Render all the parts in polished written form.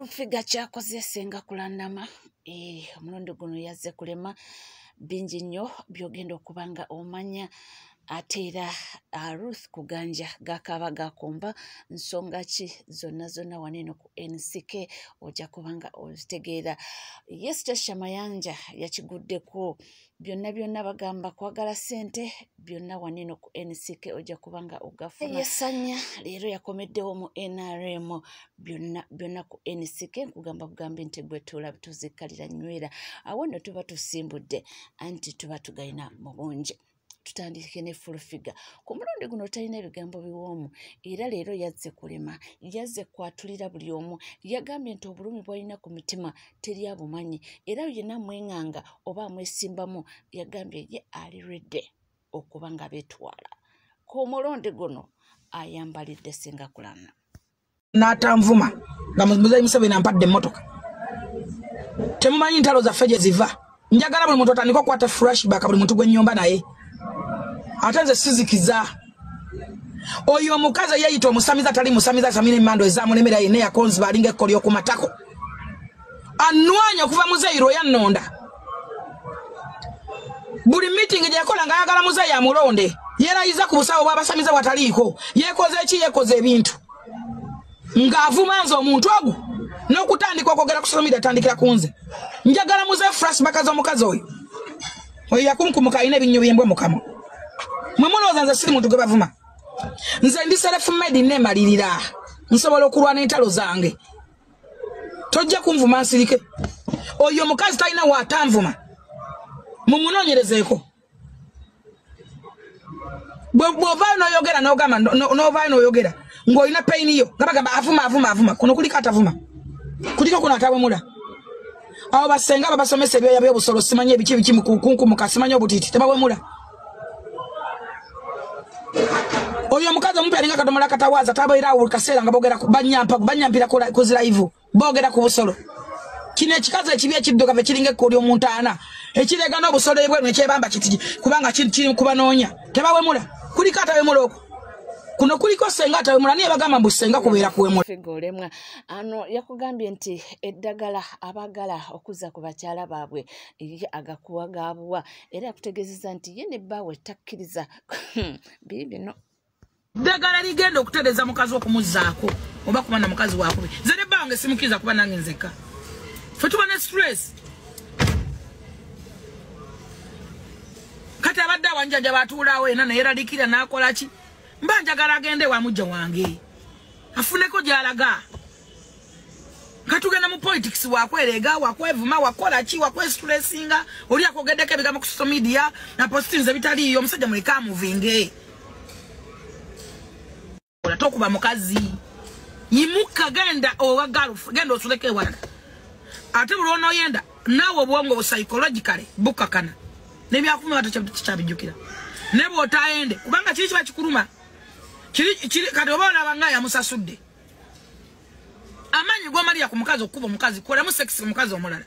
Figa kyakoze Ssenga kulandama omulundi guno yazze kulema bingi nnyo by'ogenda okuba nga omanya. Ate era Ruth Kuganja gakaaba gakomba nsonga ki zonna zonna wano eno ku NCK ojja kuba nga ozitegeera. Ye Stecia Mayanja yakiguddeko byonna byonna, bagamba kwagala ssente byonna wano eno ku NCK ojja kuba nga ogafuna. Yesanya leero yakomeddewo mu NRM byonna byonna ku NCK. Nkugamba bugambi nti gwe tuula tuzikkalira nywera awo nno tuba tusimbudde anti tuba tugayina mu bungi. Tutandike ne Full Figure. Ku mulundi guno talina ebigambo biwoomu era leero yazze kulema, yazze kwatulira buli omu. Yagambye nti obulumi bw'alina ku mitima teri abumanyi era yenna amweŋŋanga oba amwesimbamu yagambye ye ali ready okuba nga beetwala. Ku mulundi guno ayambalidde Ssenga Kulana. N'atanvuma nga Muzeeyi Museveni ampadde emmotoka. Temumanyi ntalo zaffe gye ziva. Njagala buli muntu atandike okukwata flashback, buli muntu gwe nnyomba naye. Ate nze sizikiza. Oyo omukazi eyeeyita omusamize atali musamize, asamira emmando ezamulemera yenna yakonziba alinga ekkoli okumatako. Annwanya okuva Muzeeyi lwe yannonda. Buli meeting gye yakola ng'ayagala Muzeeyi amulonde. Yeerayiza ku busawo bw'abasamize bw'ataliiko. Yeekoze ki? Yeekoze ebintu. Ng'avuma nze omuntu ogwo n'okutandika okwogera ku social media atandikira ku nze. Njagala muze flashback z'omukazi oyo. Oyo yakunkumuka alina ebinnyo by'embwa mu kamwa. Mwe mulowooza nze siri muntu gwe bavuma. Nze ndi self made, neemalirira. Nsobola okulwana entalo zange. Tojja kunvuma nsirike. Oyo omukazi talina waatanvuma. Mumunoonyerezeeko. Bw'ovaayo n'oyogera n'ogamba n'ovaayo n'oyogera ng'olina pain yo nga bagamba avuma avuma avuma. Kuno kuliko atavuma, kuliko kuno atawemula. Abo basenga babasomesa ebyoya by'obusolo simanyi ebiki biki mukunkumuka simanyi obutiiti tebawemula. Oyo omukazi omumpi alinga kadomola katawaaza tabeera awo buli kaseera nga boogera banyampa banyampira ku zi live boogera ku busolo. Kino ekikazi ekibi ekiddugavu ekiringa ekkooli omuntaana ekireega n'obusolo ebweru nekyebamba kiti kubanga kiri kubanoonya tebawemula. Kuliko atawemula okwo kuno kuliko senga atawemula naye bagamba mbu senga kubeera kuwemula. Figa olemwa ano yakugambye nti eddagala abaagala okuzza ku bakyala baabwe ye agakuwa gaabuwa era yakutegeezezza nti ye ne bbaawe takkiriza biri bino. Ddagala ligenda okutereeza mukazi okumuzzaako oba kuba na mukazi wakubi. Nze ne bba wange simukkiriza kuba nange nzekka. Ffe tuba ne stress. Kati abadde awanjanja batuulaawo yenna neyeralikira n'akola ki? Mba njagala agende wa mujja wange afuneko gy'alaga. Katugenda mu politics wakwerega wakwevuma wakola ki wakwestressinga oli akogeddeko ebigambo ku social media na postinze bitaliiyo. Omusajja muleke amuvinge. Tokuba mukazi yimuka genda owa girlfriend genda osuleke ewalala. Ate buli onooyenda naawe obwongo bu psychologically bukakana n'ebyakuvuma tekyabijjukira ne bw'otayende kubanga kiri kiba kikuluma kiri kati oba olaba nga yamusasudde amaanyi g'omalira ku mukazi okukuba omukazi kolamu sex omukazi omulala.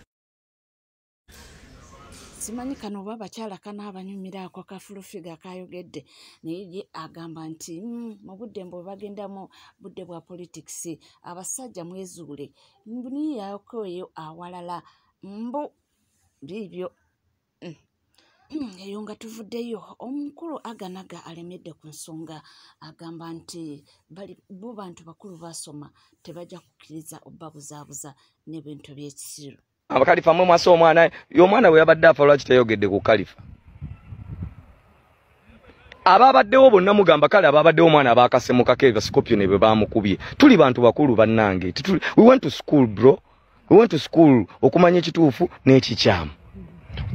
Simanyi kano oba abakyala kanaabanyumira ako ka Full Figure kayogedde naye ye agamba nti mu budde mbwe bagendamu budde bwa politics abasajja mwezuule mbu niye yakoeyo awalala mbu biibyo. Eyo nga tuvuddeyo omukulu Aganaga alemedde ku nsonga agamba nti bali bo bantu bakulu basoma tebajja kukkiriza obbabuzaabuza n'ebintu by'ekisiru. Abakalifa mwe mwasa omwana y'omwana bwe yabadde afa lwaki teyogedde ku kalifa? Ababaddewo bonna mugamba kale ababaddewo omwana abakasemukako eba Scorpion bwe bamukubye. Tuli bantu bakulu bannange. We went to school, bro, we went to school okumanya ekituufu n'ekikyamu.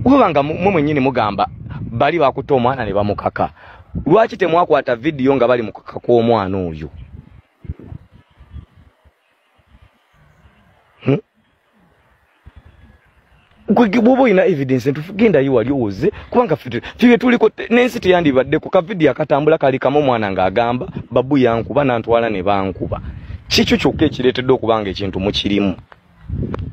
Kubanga mwe mwennyini mugamba bali bakutta omwana ne bamukaka, lwaki temwakwata vidiyo nga bali mukaka kw'omwana oyo? Bw'oba olina evidence ntufu gendayo wali owoze kubanga ffe tuliko n'ensi teyandibadde ku kavidiyo akatambula kali kamu omwana ng'agamba babu yankuba nantwala ne bankuba. Kikyo kyokka ekireetedde okuba nga ekintu mukirimu.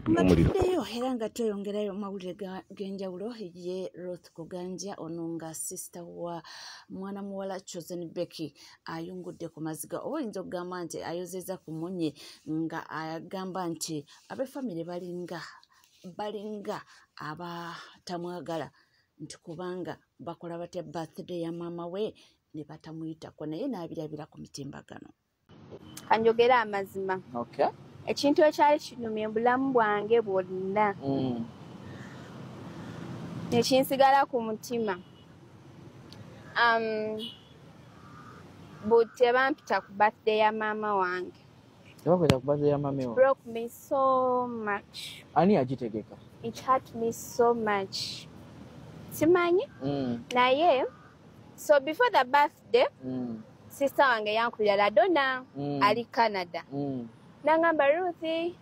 Omuliro. Nga era nga tweyongerayo mawulire g'enjawulo, ye Ruth Kuganja ono nga sister wa mwana muwala Chosen Becky ayungudde ku maziga, oba oyinza okugamba nti ayozeza ku munye, nga agamba nti ab'effamire balinga abatamwagala, nti kubanga bakola batya birthday ya maama we ne batamuyitako, naye n'abirabira ku mitimbagano. Kanjogera amazima. Ekintu ekyali kinumye mu bulamu bwange bwonna nekinsigala ku mutima, but tebampita ku birthday ya maama wange. Tebakweta ku birthday ya mami wo? Broke me so much. Ani yagitegeka? It hurt me so much, simanyi. Naye so before the birthday, sister wange yankubira, Ladona, ali Canada, nangamba, "Ruth,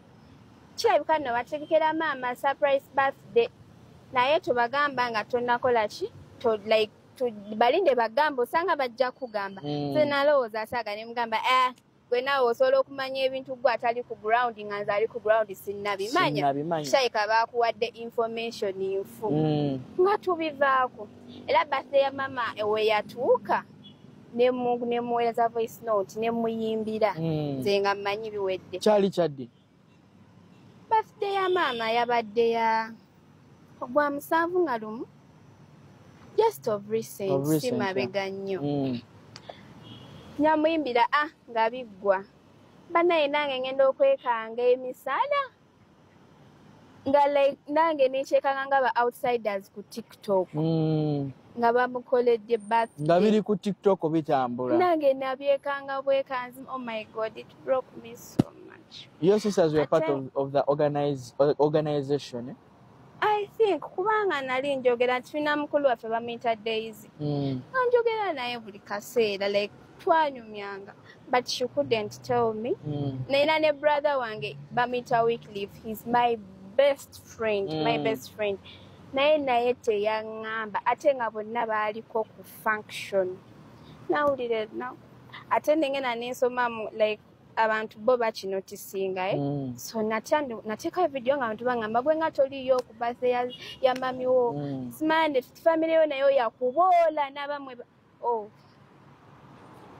kirabika nno bategekera maama surprise birthday, naye tubagamba nga tonakola ki to, like balinde bagamba, osanga bajja kugamba." Nze nalowooza asaaga, ne mugamba, "Eh, gwe naawe osobola okumanya ebintu, gwe atali ku ground, nga nze ali ku ground sinnabimanya." Sinnabimanya. Kirabika baakuwadde information nfu. Nga tubivaako. Era birthday ya mama we yatuuka, nemuweereza voice note, nemuyimbira. Nze nga mmanyi biwedde. Kyali kyaddi? Birthday ya maama yabadde ya ogwa 71, just of recent, Of recent, si mabega nnyo. Nyamuyimbira, ah, nga biggwa. Banaye nange ngenda okwekanga emisana nga like nange nekyekanga nga ba outsiders ku TikTok nga bamukoledde birthday. Nga biri ku TikTok bitambula. Nange nabyekanga bwekanzi. Oh my God, it broke me so much. Your sisters were part of the organization, eh? I think kubanga nali njogera nti tulina mukulu waffe bamuyita Daisy, nga njogera naye buli kaseera, like twanyumyanga, but she couldn't tell me. Nina ne brother wange bamuyita Wycliffe, he's my best friend, my best friend, naye teyaŋŋamba, ate nga bonna baaliko ku function. Nawulira ennaku, ate nengenda nensoma like abantu bo bakinotisinga, eh? So nateekayo video nga abantu baŋŋamba, "Gwe nga toliyo ku birthday ya mami wo." Simande family yo nayo yakuboola n'abamwe oh,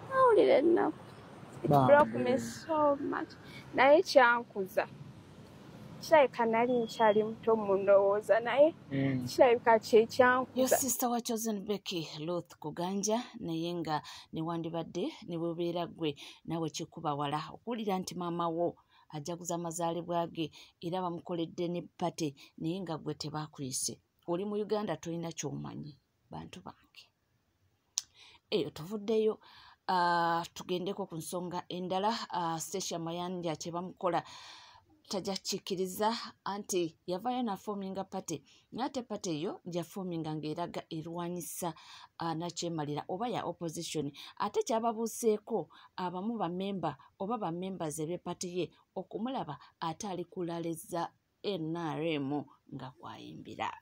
nawulira ennaku. It broke me so much, naye kyankuza. Kirabika nali nkyali muto mu ndowooza, naye kirabika Yo kyekyankuza. Sister wa Chosen Becky, Ruth Kuganja, naye nga newandibadde ne bwebeera ggwe naawe kikuba wala okuwulira nti maama wo ajaguza amazaalibwa ge era bamukoledde ne party, naye nga ggwe tebaakuyise, oli mu Uganda, tolina ky'omanyi. Bantu bange, eyo tuvuddeyo. Tugendeko ku nsonga endala. Stecia Mayanja kye bamukola tajja kikkiriza, anti yavaayo n'aforminga party, naye ate party eyo gyaforminga ng'eraga erwanyisa nakyemalira oba ya opposition, ate kyababuuseeko abamu bamemba oba bamembers eb'e-party ye okumulaba ate ali kulaleza NRM nga kwayimbira.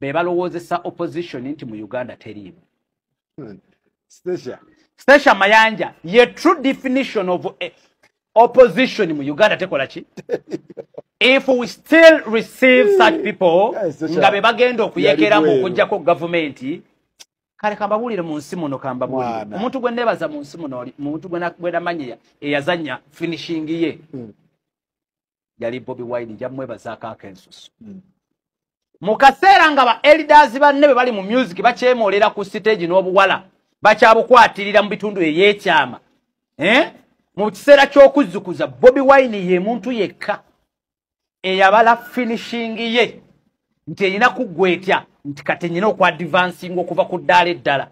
Be balowoozesa opposition nti mu Uganda teriimu. Stecia. Stecia Mayanja ye true definition of opposition mu Uganda tekola ki. If we still receive such people Yes, Stecia. nga be bagenda okuyekeramu Yali bweru. okuggyako gavumenti, kale kambabuulire mu nsi muno, kambabuulire. Mwana. Omuntu gwe neebaza mu nsi muno, muntu gwe namanya eyazannya finishing ye yali Bobi Wine. Nja mwebazaako akensusu. Mu kaseera nga ba elders banne bwe bali mu music bakyemolera ku stage n'obuwala bakyabukwatirira mu bitundu ey'ekyama, eh? Mu kiseera ky'okuzzukuza, Bobi Wine ye muntu yekka eyabala finishing ye nti erina kuggwa etya, nti kati nyina okwadvansinga okuva ku ddaala eddala.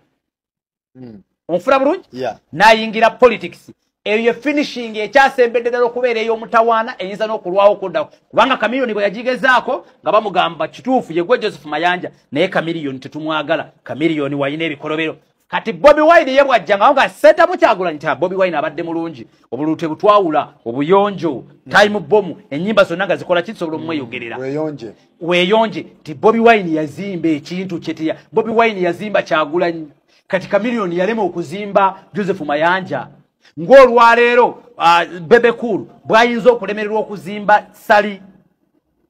Onfuna bulungi? Yeah. N'ayingira politics. Eyo ye finishing ekyasembedde ddala okubeera ey'omutawaana, eyinza n'okulwawo okuddako, kubanga Chameleone bwe yagigezaako nga bamugamba, "Kituufu ye gwe Joseph Mayanja, naye Chameleone tetumwagala, Chameleone walina ebikolobero." Kati Bobi Wine ye bwajja nga Sentamu Kyagulanyi nti, "Ah, Bobi Wine abadde mulungi, obululu tebutwawula, obuyonjo, time bomb, ennyimba zonna nga zikola kisobola omweyogerera." Weeyonje. Weeyonje nti Bobi Wine yazimba ekintu kyeteya. Bobi Wine yazimba Kyagulanyi, kati Chameleone yalema okuzimba Joseph Mayanja. Ng'olwaleero Bebe Cool bw'ayinza okulemererwa okuzimba Sali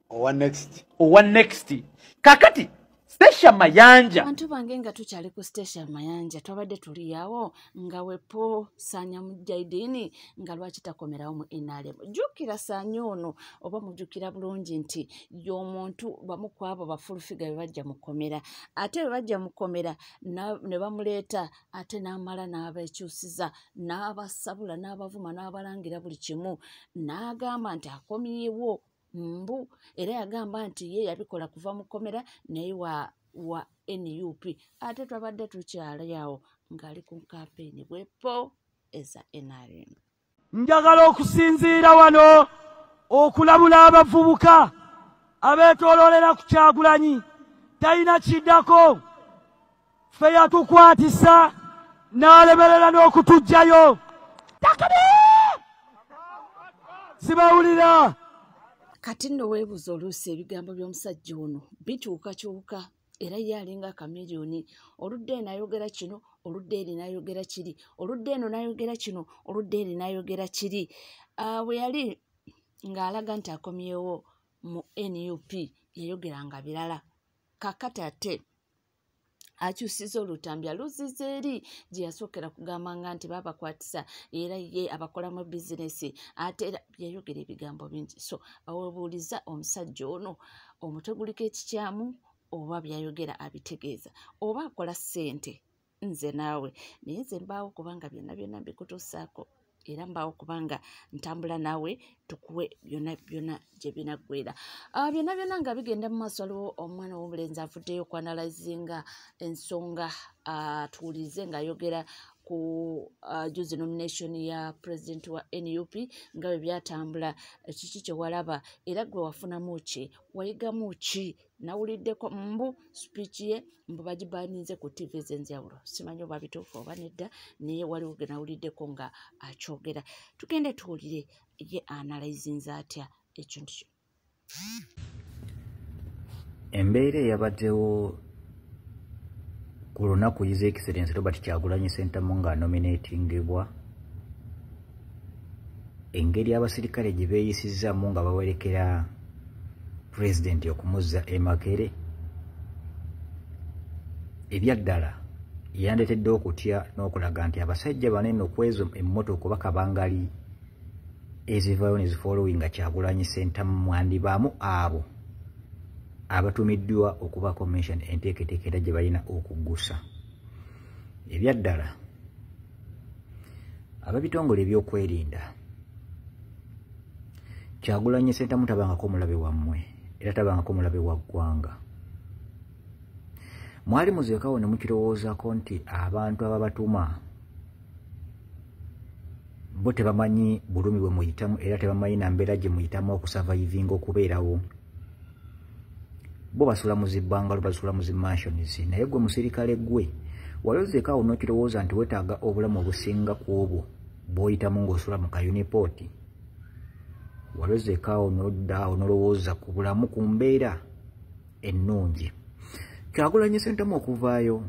owa next, owa next. Kakati Stecia Mayanja, abantu bange nga tukyali ku Stecia Mayanja, twabadde tuliyawo nga wepo Sanya Mujahidini nga lwaki takomerawo mu NRM. Jjukira Sanya ono oba mujjukira bulungi nti y'omuntu bamu ku abo bafulufiga be bajja mukomera, ate be bajja mukomera ne bamuleeta, ate n'amala n'abekyusiza n'abasabula n'abavuma n'abalangira buli kimu, n'agamba nti akomyewo mbu, era yagamba nti ye yabikola kuva mukomera naye wa NUP. Ate twabadde tukyali awo ng'ali ku kampeyini bwepo eza NRM. Njagala okusinziira wano okulabula abavubuka abeetooloolera ku Kyagulanyi, talina kiddako, ffe yatukwatisa n'alemerera n'okutuggyayo. Takbir! Sibawulira. Kati nno weebuuza oluusi ebigambo by'omusajja ono bituukakyuka, era ye alinga akamiliyoni, oludda eno ayogera kino, oludda eri n'ayogera kiri, oludda eno n'ayogera kino, oludda eri n'ayogera kiri. Bwe yali ng'alaga nti akomyewo mu NUP yayogeranga birala. Kakati ate akyusiza olutambi aluziza eri gye yasookera kugambanga nti babakwatisa era ye abakolamu bizinesi, ate era yayogera ebigambo bingi. So awebuuliza omusajja ono omutwe guliko ekikyamu oba byayogera abitegeeza oba akola ssente. Nze naawe naye nze mbaawo kubanga byonna byonna mbikutuusaako, era mbaawo kubanga ntambula naawe tukuwe byonna byonna gye binaggwera. Byonna byonna nga bigenda mu maaso, waliwo omwana w'omulenzi avuddeyo okwanalizinga ensonga, tuwulirize ng'ayogera ku juzi nomination ya president wa NUP nga bwe byatambula, kiki kye walaba era gwe wafunamu ki, wayigamu ki? Nawuliddeko mbu speech ye mbu bagibaninze ku TV ez'enjawulo, simanyi oba bituufu oba nedda, naye waliwo ge nawuliddeko nga akyogera. Tugende tuwulire ye analyzinze atya ekintu kino. Embeera eyabaddewo ku lunaku His Excellency Robert Kyagulanyi Ssentamu nga nominatingibwa, engeri abasirikale gye beeyisizaamu nga bawerekera pulezidenti okumuzza e Makerere, ebyaddala yandeetedde okutya n'okulaga nti abasajja bano eno okwezo emmotoka oba kabangali ezivaayo ne zifollowinga Kyagulanyi Ssentamu mwandibaamu abo abatumiddwa okubaako mention enteeketeeka era gye balina okuggusa. Ebyaddala ab'ebitongole ebyokwerinda, Kyagulanyi Ssentamu tabangako mulabe wammwe era tabangako mulabe wa ggwanga. Mwali muzeekawo ne mukirowoozaako nti abantu ababatuma bo tebamanyi bulumi bwe muyitamu era tebamanyi na mbeera gye muyitamu okusavaivinga okubeerawo. Bo basula mu zibbangalo, basula mu zi mansions, naye gwe musirikale gwe wali ozeekaawo n'okirowooza nti weetaaga obulamu obusinga ku obwo bw'oyitamu ng'osula mu kayunipooti. Wali ozeekaawo n'oddaawo n'olowooza ku bulamu ku mbeera ennungi. Kyagulanyi Ssentamu okuvaayo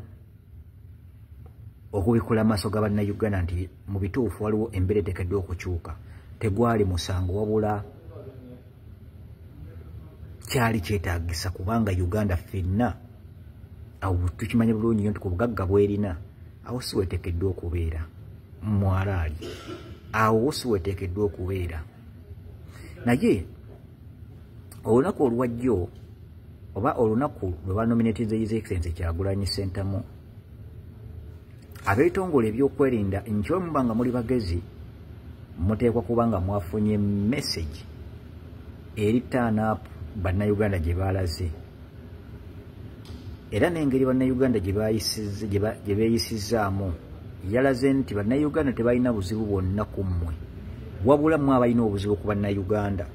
okubikula amaaso ga bannayuganda nti mu bituufu waliwo embeera eteekeddwa okukyuka, tegwali musango wabula kyali kyetaagisa, kubanga Uganda ffenna awo tukimanya bulungi nnyo nti ku bugagga bw'erina awo si weeteekeddwa okubeera mwalaali, awo si weeteekeddwa okubeera. Naye olunaku olwajjo oba olunaku lwe banominatinze His Excellency Kyagulanyi Ssentamu, ab'ebitongole ebyokwerinda nkyo muba nga muli bagezi muteekwa kuba nga mwafunye message eri turn up bannayuganda gye baalaze, era n'engeri bannayuganda gye beeyisizaamu yalaze nti bannayuganda tebalina buzibu bwonna ku mmwe, wabula mmwe abalina obuzibu ku bannayuganda,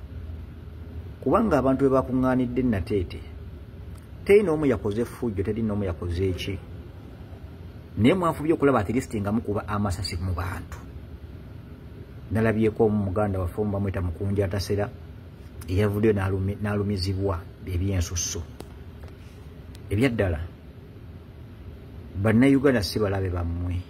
kubanga abantu be bakuŋŋaanidde Nateete teri n'omu yakoze effujjo, teri n'omu yakoze eki, naye mwafubye okulaba at least nga mukuba amasasi mu bantu. Nalabyeko muganda waffe omu bamuyita Mukunja Atasera eyavuddeyo n'alumizibwa ebyensusso. Ebyaddala bannayuganda si balabe bammwe,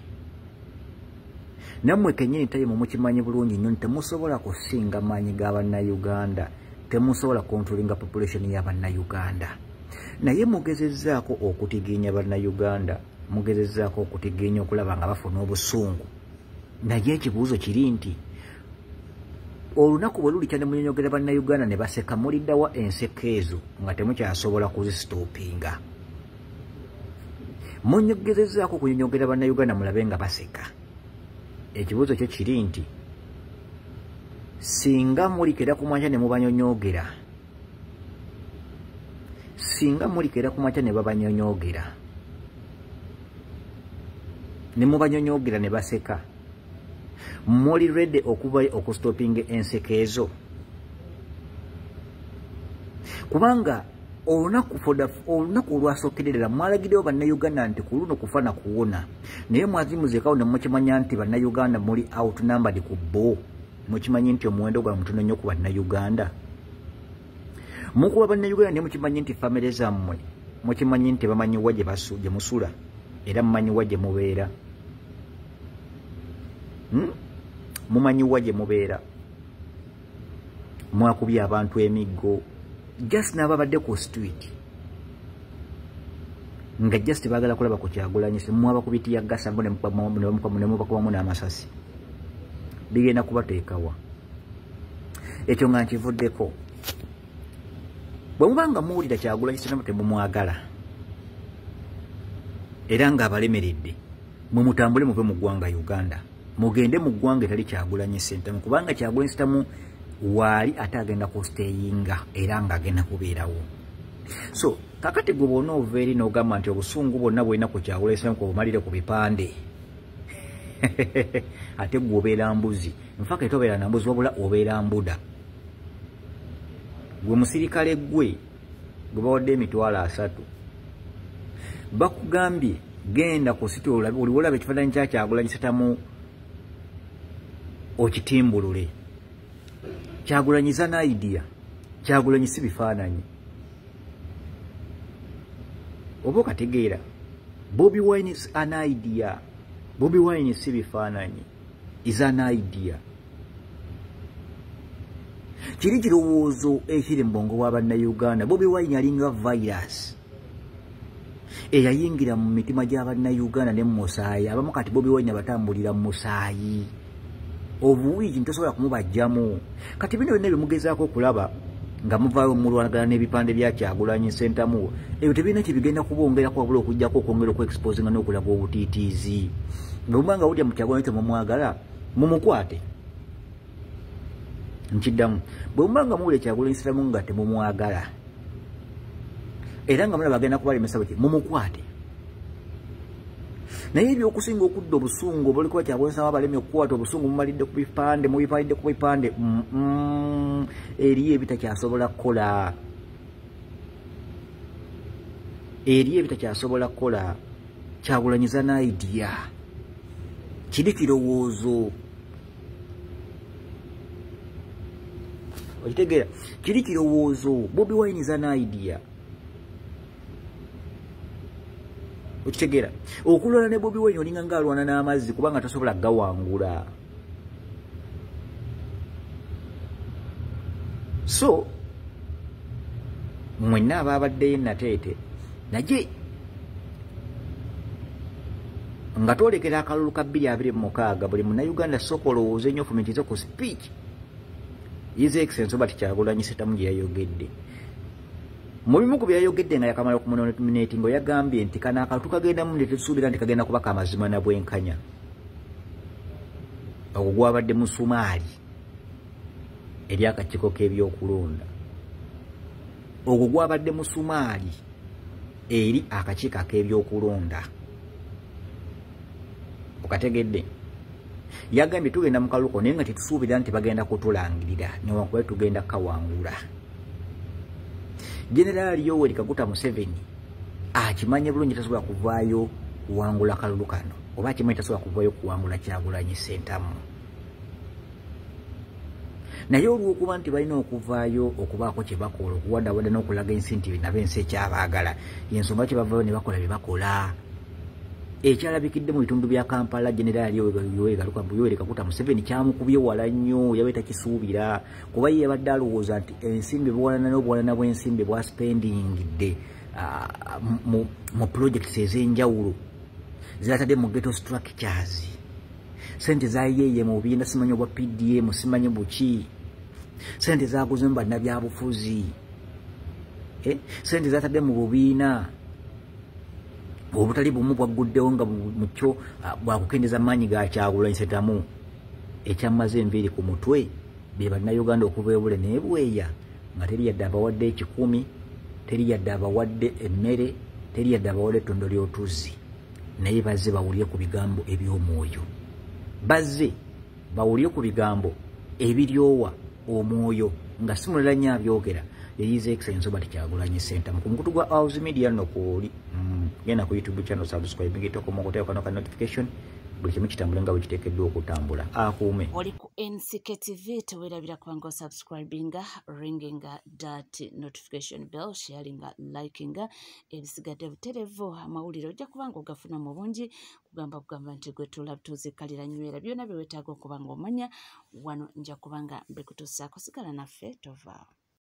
Nammwe kennyini tayimu mukimanyi bulungi nnyo nti temusobola kusinga maanyi ga bannayuganda, temusobola controllinga population ya bannayuganda. Naye mugezezzaako okutiginya bannayuganda, mugezezzaako okutiginya okulaba nga bafuna obusungu. Naye ekibuuzo kiri nti olunaku bwe lulikya ne munyonyogera bannayuganda ne baseka, muliddawa enseko ezo nga temukyasobola kuzisitopinga? Munyogezezzaako okunyonyogera bannayuganda mulabe nga baseka. Ekibuuzo kyo kiri nti singa mulikera ku makya ne mubanyonyogera, singa mulikera ku makya ne babanyonyogera, ne mubanyonyogera ne baseka, muli ready okuva okustopinga enseko ezo? Kubanga olunaku olwasookerera mwalagiddewo bannayuganda nti ku luno kufa na kuwona, naye mwazimuzeekawo ne mukimanya nti bannayuganda muli outnumbered ku bo. Mukimanyi nti omuwendo gwa mutono nnyo ku bannayuganda. Mukuba bannayuganda naye mukimanyi nti famire zammwe, mukimanyi nti bamanyi wa gye musula, era mumanyi wa gye mubeera. Mumanyi wa gye mubeera. Mwakubye abantu emiggo, just n'ababadde ku street nga just baagala kulaba ku Kyagulanyi, mwabakubye teargas bo ne mubakubamu n'amasasi. Bigenda kubateekawa. Ekyo nga nkivuddeko. Bwe muba nga muwulira Kyagulanyi Ssentamu temumwagala era ng'abalemeredde, mwe mutambule muve mu ggwanga Uganda, mugende mu ggwanga etali Kyagulanyi Ssentamu, kubanga Kyagulanyi Ssentamu waali ate agenda kusteyinga era ng'agenda kubeerawo. So kakati gwe bw'ona ova eri n'ogamba nti obusungu bwonna bwolina ku Kyagulanyi Ssentamu kubumalire ku bipande, ate gwe obeera mbuzi. Nfaka etobeera na mbuzi, wabula obeera mbuda. Gwe musirikale gwe gwe bawadde 30,000, bakugambye genda ku siti oli olaba ekifaananyi kya Kyagulanyi Ssentamu okitimbulule. Kyagulanyi is an idea, Kyagulanyi si bifaananyi. Oba okategeera? Bobi Wine is an idea, Bobi Wine si bifaananyi, is an idea. Kiri kirowoozo ekiri mu bwongo bwa bannayuganda. Bobi Wine alinga virus eyayingira mu mitima gy'abannayuganda ne mu musaayi. Abamu kati Bobi Wine abatambulira mu musaayi, obuwiiki ntosobola kumubajjamu. Kati bino byonna byemugezaako okulaba nga muvaayo mulwanagana n'ebipande bya Kyagulanyi Ssentamu, ebyo tebirina kyebigenda kubongerako wabula okujjako okwongera okuexposinga n'okulaga obutiitiizi. Bwe muba nga wulya mu Kyagulanyi temumwagala, mumukwate. Nkiddamu, bwe muba nga muwulya Kyagulanyi Ssentamu nga temumwagala era nga mulaba agenda kubalemesa bwe, mumukwate. Naye ebyokusinga okudda obusungu obalikuba Kyagulanyi Ssentamu abalemye okukwata obusungu, mumalidde ku bipande, mubipalidde ku bipande, eriyo ebitakyasobola kukola, eriyo ebitakyasobola kukola. Kyagulanyi is an idea, kiri kirowoozo. Okitegeera? Kiri kirowoozo. Bobi Wine is an idea. Okitegeera? Okulwana ne Bobi Wine olinga ng'alwana n'amazzi, kubanga tosobola gawangula. So mwenna abaabaddeyo Nateete, naye nga twolekera akalulu ka 2026, buli munnayuganda sooka olowooze nnyo, ofumitize ku speech His Excellency Robert Kyagulanyi Ssentamu gye yayogedde. Mu bimu ku bye yayogedde nga yakamala okumunominatinga, yagambye nti kano akalulu tukagendamu ne tusuubira nti kagenda kuba ka mazima na bwenkanya. Ogwo gwabadde musumaali eri akakiiko k'ebyokulonda. Ogwo gwabadde musumaali eri akakiiko ak'ebyokulonda. Okategedde? Yagambye tugenda mu kalulu naye nga tetusuubira nti bagenda kutulangirira, newankubadde tugenda kawangula. General Yoweri Kaguta Museveni akimanye bulungi tasobola kuvaayo kuwangula kalulu kano, oba akimanyi tasobola kuvaayo kuwangula Kyagulanyi Ssentamu. Naye olw'okuba nti balina okuvaayo okubaako kye bakola, okuwadawada n'okulaga ensi nti nabo ensi ekyabaagala, y'ensonga kye bavaayo ne bakola bye bakola. Ekyalabikidde mu bitundu bya Kampala General Yoweri Kaguta Museveni kyamukubye wala nnyo, yabe takisuubira kuba ye yabadde alowooza nti ensimbi buwalana n'obuwalana bw'ensimbi bwa spendingidde mu projects ez'enjawulo zatadde mu ghetto structures, sente zayeeye mu bibiina simanyi obwa PDM simanyi buki, sente zaguze mu bannabyabufuzi, sente zatadde mu bubiina obutali bumu bwagguddewo nga mukyo bwakukendeza maanyi ga Kyagulanyi Ssentamu. Ekyamaze enviiri ku mutwe be bannayuganda okuva ebule n'ebweya nga teri yadde abawadde 1,000, teri yadde abawadde emmere, teri yadde abawadde ettondo ly'otuzzi, naye bazze bawulire ku bigambo eby'omwoyo, bazze bawulire ku bigambo ebiryowa omwoyo nga si mulala nnyo abyogera. His Excellency Robert Kyagulanyi Ssentamu. Ku mukutu gwa House Media nno kwoli, genda ku YouTube channel, subscribe, ng'etoko okuteeka kano ka notification, buli kimu kitambule nga bwe kiteekeddwa okutambula. Akuume. Oli ku NCK TV, teweerabira kubanga osubscribinga, ringinga that notification bell, sharinga, likinga, ebisigadde butereevu. Amawulire ojja kubanga ogafuna mu bungi, kugamba nti gwe tuzikalira nywera byonna bye weetaaga okuba nga omanya wano, nja kubanga mbikutuusaako. Sigala naffe, tovaawo.